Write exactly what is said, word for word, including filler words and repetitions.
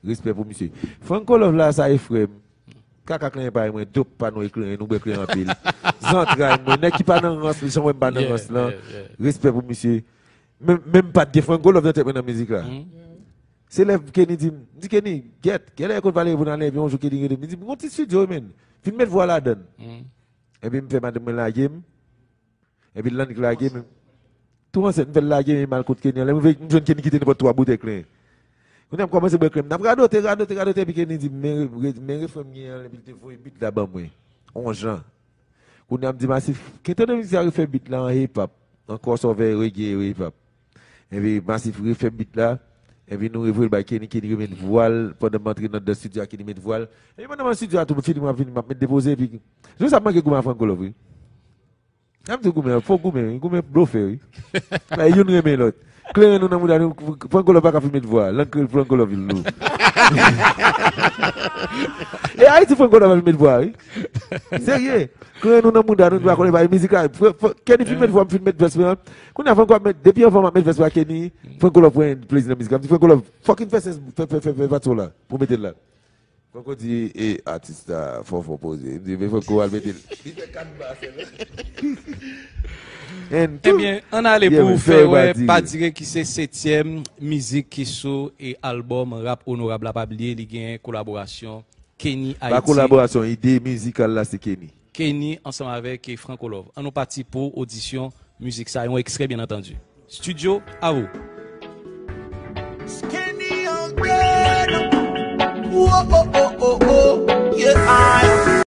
Respè pou misye. Franco Love la, sa e frè m. Kaka Klenyen parèy mwen, dop pa nou e Klenyen, nou bwè Klenyen anpil. Zantray mwen, nèg ki pa nan rans, jan mwen m pa nan rans lan. Respè pou misye. Men, men m pa t gen Franco Love nan tèt mwen nan mizik la. Se lè Kenny di m, m di Kenny, gèt, genlè e konn pale pou n ale, epi yon jou Kenny rele m, li di m, gon ti studio, wi, men. Vin met vwa ladann. Epi m fè madanm mwen lage m. Epi l annik lage m. Tou ansent, m fè l lage m, m al kot Kenny. Lè m rive, m jwenn Kenny kite nenpòt twa boutèy Klenyen. Kounye a m kòmanse bwè Klenyen. N ap radote, radote, radote, epi Kenny di m, men, re- men refren m gen an, epi l te voye beat la ban mwen. On jan. Kounye a m di Masif, kite de mizik sa refè beat la an hip hop, an crossover reggae hip hop. Epi Masif refè beat la, epi nou revoye l bay Kenny, Kenny remèt vwa l, pandan m antre nan, nan studio a, Kenny met vwa l. Epi pandan m nan studio a tou, fini m ap vini, m ap met depoze, epi jou sa m manke goumen a Franco Love, wi. N ap di goumen, fo goumen, wi, goumen blofè, wi. Bay youn renmen lòt. Kleren nou nan mouda nou, Franco Love pa ka fin met vwa, lang Franco Love vin lou. E Ayiti Franco Love ap met vwa, wi. Serye. Kleren nou nan mouda nou, nou pa konnen bay mizik la. Fran- Fran- Kenny fin met vwa, m fin met vès mwen. Kounye a Franco ap met, depi anvan m ap met vès mwen a Kenny, Franco Love pran plezi nan mizik la. M di Franco Love, fucking fè sens, fè, fè, fè, fè, fè son la, pou mete l la. Franco di, e, atis la, fò, fò poze. M di, men Franco al mete l. Li fè kat ba sèlman. And two. Ebyen, ann ale pou fè wè Pa Dire ki se setyèm mizik ki sou e albòm Rap Onorab la. Pa bliye, li gen kolaborasyon Kenny Haiti. Pa kolaborasyon, ide mizikal la se Kenny. Kenny ansanm avèk Franco Love. Ann nou pati pou odisyon mizik sa, yon ekstrè, byen antandi. Studio, a vous. Skinny on good. Whoa, oh, oh, oh, oh. Yeah.